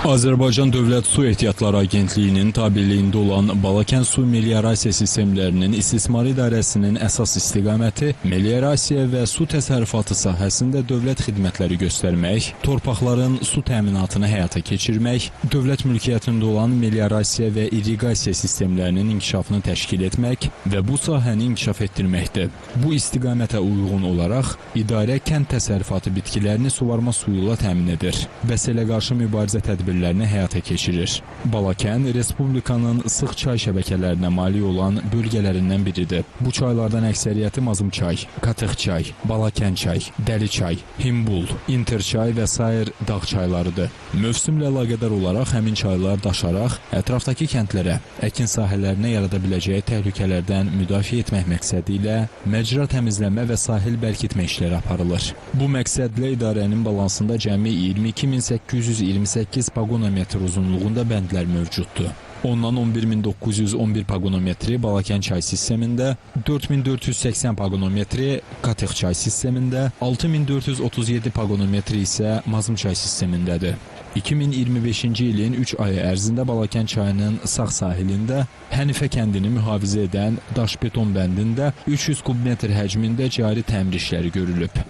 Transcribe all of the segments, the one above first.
Azərbaycan Dövlət Su Ehtiyatları Agentliyinin tabeliyində olan Balakən Su Meliorasiya Sistemlərinin İstismar İdarəsinin əsas istiqaməti meliorasiya və su təsərrüfatı sahəsində dövlət xidmətləri göstərmək, torpaqların su təminatını həyata keçirmək, dövlət mülkiyyətində olan meliorasiya və irriqasiya sistemlərinin inkişafını təşkil etmək və bu sahəni inkişaf etdirməkdir. Bu istiqamətə uyğun olaraq idarə kənd təsərrüfatı bitkilərini suvarma suyu ilə təmin edir və selə qarşı mübarizə tədbirlərini həyata keçirir. Balakən respublikanın sıx çay şəbəkələrinə malik olan bölgələrindən biridir. Bu çaylardan əksəriyyəti Mazımçay, Qatıxçay, Balakənçay, Dəliçay, Himbul, Interçay və sair dağ çaylarıdır. Mövsümlə əlaqədar olaraq həmin çaylar daşaraq ətrafdakı kəndlərə, əkin sahələrinə yarada biləcəyi təhlükələrdən müdafiə etmək məqsədi ilə məcra təmizləmə və sahil bərkitmə işləri aparılır. Bu məqsədlə idarənin balansında cəmi 22.828 pagonometr uzunluğunda bəndlər mövcuddur. Ondan 11.911 pagonometri Balakən çay sistemində, 4.480 pagonometri Qatıx çay sistemində, 6.437 pagonometri isə Mazımçay sistemindədir. 2025-ci ilin 3 ayı ərzində Balakən çayının sağ sahilində Hənifə kəndini mühafizə edən daş beton bəndində 300 kubmetr həcmində cari təmir işləri görülüb.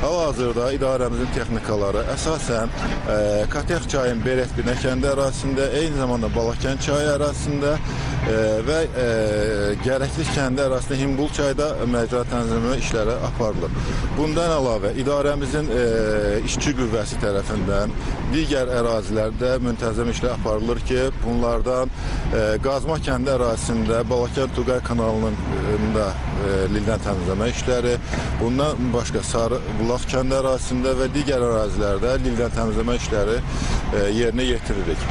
Hal-hazırda idarəmizin texnikaları əsasən Qatıx çayın Berətbinə kəndi ərazisində, eyni zamanda Balakən çayı ərazisində və Gərəkli kəndi ərazisində Himbul çayda məcra tənzimləmə işləri aparılır. Bundan əlavə idarəmizin işçi qüvvəsi tərəfindən digər ərazilərdə müntəzəm işlər aparılır ki, bunlardan Qazma kəndi ərazisində Balakən Tuqay kanalının da lildən təmizləmə işləri, bundan başqa Sarıbulaq kəndi ərazisində və digər ərazilərdə lildən təmizləmə işləri yerinə yetiririk.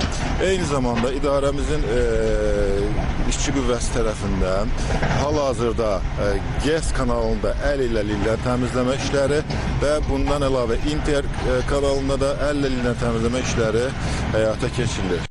Eyni zamanda idarəmizin işçi qüvvəsi tərəfindən hal-hazırda GES kanalında əl ilə lildən təmizləmə işləri və bundan əlavə Inter kanalında da əllə lildən təmizləmə işləri həyata keçirilir.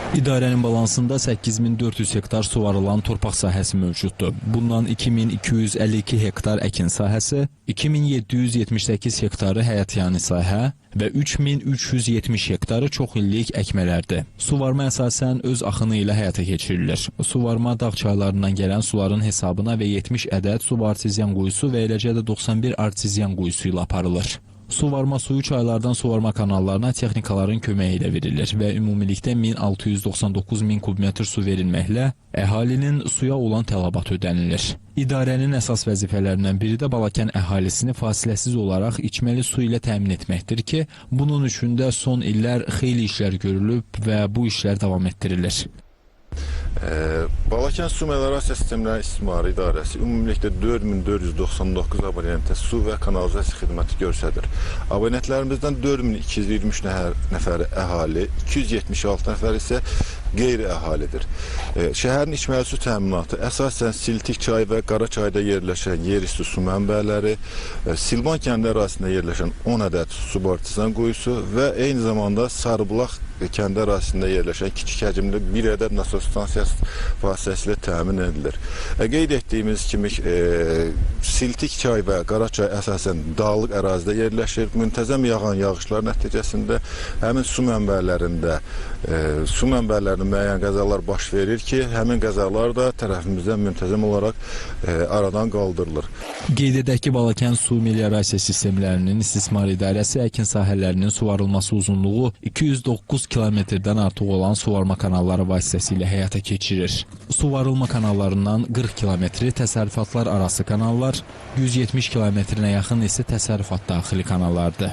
İdarənin balansında 8400 hektar suvarılan torpaq sahəsi mövcuddur. Bundan 2252 hektar əkin sahəsi, 2778 hektarı həyətyanı sahə və 3370 hektarı çox illik əkmələrdir. Suvarma əsasən öz axını ilə həyata keçirilir. Suvarma dağ çaylarından gələn suların hesabına və 70 ədəd subartezyan quyusu və eləcə də 91 artezyan quyusu ilə aparılır. Suvarma suyu çaylardan suvarma kanallarına texnikaların köməyi ilə verilir və ümumilikdə 1699 min kubmetr su verilməklə əhalinin suya olan tələbatı ödənilir. İdarənin əsas vəzifələrindən biri də Balakən əhalisini fasiləsiz olaraq içməli su ilə təmin etməkdir ki, bunun üçün də son illər xeyli işlər görülüb və bu işlər davam etdirilir. Balakən Su Meliorasiya Sistemlərinin İstismarı İdarəsi ümumilikdə 4499 abonentə su və kanalizasiya xidməti göstərir. Abonentlərimizdən 4223 nəfəri əhali, 276 nəfər isə qeyri-əhalidir. Şəhərin içməli su təminatı əsasən Siltik çayı və Qaraçayda yerləşən yerüstü su mənbələri, Silvan kəndi ərazisində yerləşən 10 ədəd subartizan quyusu və eyni zamanda Sarıbulaq kəndi ərazisində yerləşən kiçik həcmli bir ədəd nasos stansiyası vasitəsilə təmin edilir. Qeyd etdiyimiz kimi Siltik çay və Qaraçay əsasən dağlıq ərazidə yerləşir. Müntəzəm yağan yağışlar nəticəsində həmin su mənbələrində müəyyən qəzalar baş verir ki, həmin qəzalar da tərəfimizdən müntəzəm olaraq aradan qaldırılır. Qeyd edək ki, Balakən Su Meliorasiya Sistemlərinin İstismar İdarəsi əkin sahələrinin suvarılması uzunluğu 209 kilometrdən artıq olan suvarma kanalları vasitəsilə həyata keçirir. Suvarılma kanallarından 40 kilometri təsərrüfatlar arası kanallar, 170 kilometrinə yaxın isə təsərrüfat daxili kanallardır.